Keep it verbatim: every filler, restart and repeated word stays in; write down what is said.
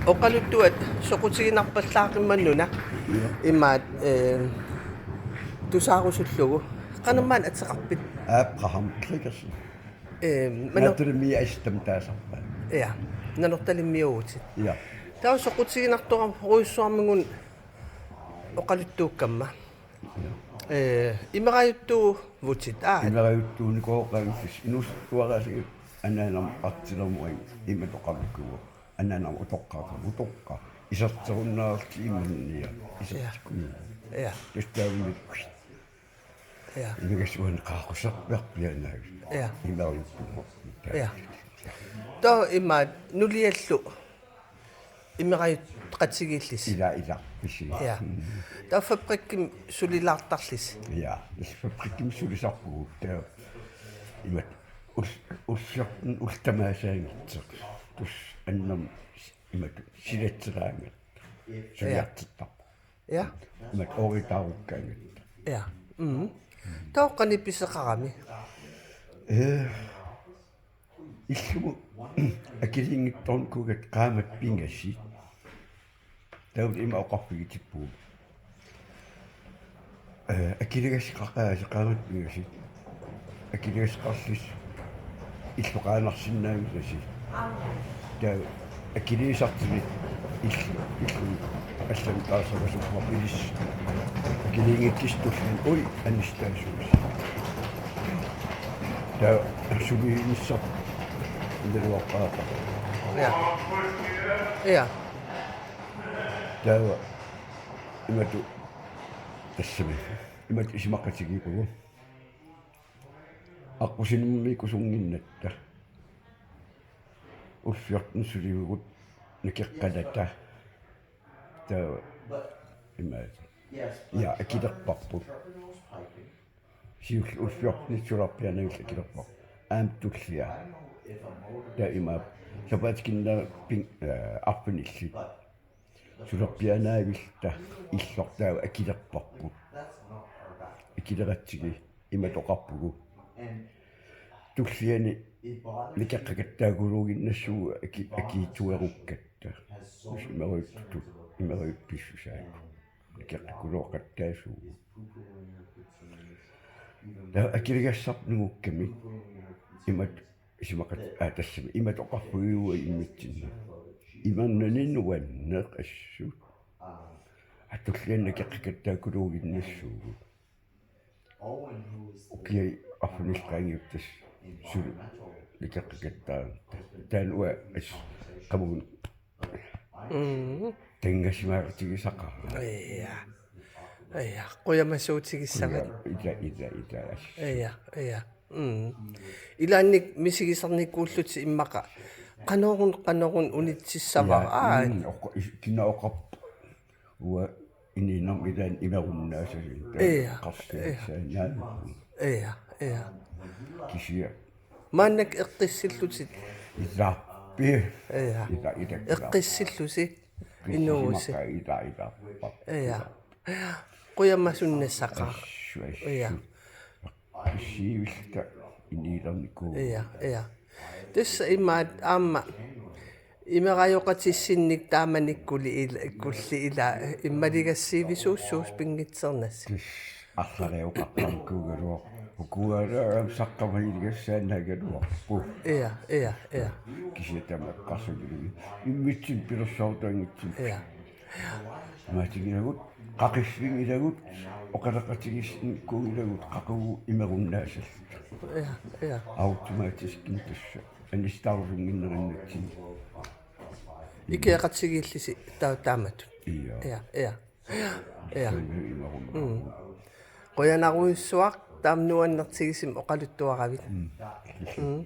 Oqaluttuat soqutiginarpallaaqimmat una. Imaat, eh, tusaarusullugu. Qanormaanna ateqarpit? Abraham Gregersen. Eh, mano- Naatsulimmiit astamtaasarpa. Ja. Nanortalimmiuutit. Ja. Taava soqutiginartorujussuarminnga oqaluttuukkamma. Ja. Eh, imerajuttuuvutit, aa. Imerajuttuunikooqaanga, inuusuttuaraasigit anaanama artilermua imatoqarnikuuvoq. Anaanama utoqqaaqaanga, utoqqaat. Iserterunnaarlutik imannia. Ja. Isertikkunnikuuvoq. Ja. Tassa taamani. Ja. Inuusuttuaraaqqusarpiarpiaannaavit. Ja. Imerajuttuuvoq. Ja. Taava imaat nuliallu imerajuqatigiillisi. Ila, ila, pisi. Ja. Mm. Taava fabrikkimi sulilaartarlisi. Ja, fabrikkimi sulisarpugut. Taava imaat ul-, ulloq-, ullut tamaasa anngitsoq. Tassa annermik imaat silatseraangatta. Ja. Suliartittarpoq. Ja. Imaat ooritaarukkaangatta. Ja. Mm. Taava qanoq pisoqarami? Eh, Illugu akiliinngitsoornikuugatta qaammat pingasut. Taava ima oqarfigitippugut. Eh, akiligassaqaqaasi qaammat pingasut. Akiligassaqarlusi illoqaannarsinnaanngilasi. Taava akiliisartuni illu, illu allamik taasarusuppoq ilissi. Akiliinngikkissi tulliani, ui, annistaasuusi. Taava suliinissaq imaluaqaaq. Ja. Ja. Taava imatut tassami. Imatut isumaqatigiippugut. Aqqusinermiikkusunnginnatta. Ullut fjorten sulivugut nakeqqalata. Taava imaat. Ja, akilerparput. Siulleq ullut fjorten sularpiaannaanngillat akilerparput. Aamma tullia. Taava imaat. Sapaatip akunnera ping-, eh, arfinillit. Sularpiaannaanngillat illoq taava akilerparput. Akileratsigu imatut oqarpugut. Tulliani nakeqqakattaakuluuginnassuugut aki-, akiitsuerukkatta. Imaruittut, imaruippissut saakku. Nakeqqakuluuqattaasuugut. Taava akiligassarput nungukkamik imatut isumaqat-, aa, tassami imatut oqarfigiuagut immitsinnut. Imernani nuanneq assut. Tulliani nakeqqakattaakuluuginnassuugut. Ukiut arfinillit qaangiuppata suli nakeqqakattaaratta. Taanna uanga assut qamuuna Mm. Tanngasimaqatigisaqaara. Ja. Ja, qujamasuutigissavat. Quja-, ila, ila, ila, assut. Ja, ja. Mm. Ilaanni misigisarnikuullutit immaqa. Qanoruna, qanoruna unitsissavara. Ja, aa. Mm, oqqa-, is-, kina oqarpa. Uanga inuunermi ilaanni imarunnaasalu. Ja. Qarsiasaanaa. Ja, ja. Kisianni. Maannakkut eqqissillutit. Ila. Pi. Ja. Ila, ila, ila. Eqqissillusi. Inuusi. Ila, ila. Ja. Qujamasunnissaqaaq. Assut, assut. Ja. Qissiivillunga inuulernikuuvoq. Ja, ja. Tassa imaat aamma imerajoqatissinnik taamanikkuli ila-, kkulli ila immaligassiivisuussuusoq pinngitsernassi. Tassa arlalioqartarnikuugaluarpoq. Ukuugaluarami saqqummiiligassaannaagaluarpoq. Ja, ja, ja. Kisianni taama eqqarsaatigalugu. Immitsinnut pilersaarutaanngitsunik. Ja. Maatigilagut, qaqiffigilagut, oqaloqatigiissinikuugilagut, qaqugu imarunnaasalluta. Ja, ja. Automatiskimik tassa. Anissitaarusunnginnerinnatsinni. Ikioqatigiillisi taa-, taamatut. Ja. Ja, ja. Ja. Sumi imarunnaarpoq. Mm. Qujanarujussuaq taama nuannertigisumik oqaluttuaravit. Mm. Mm.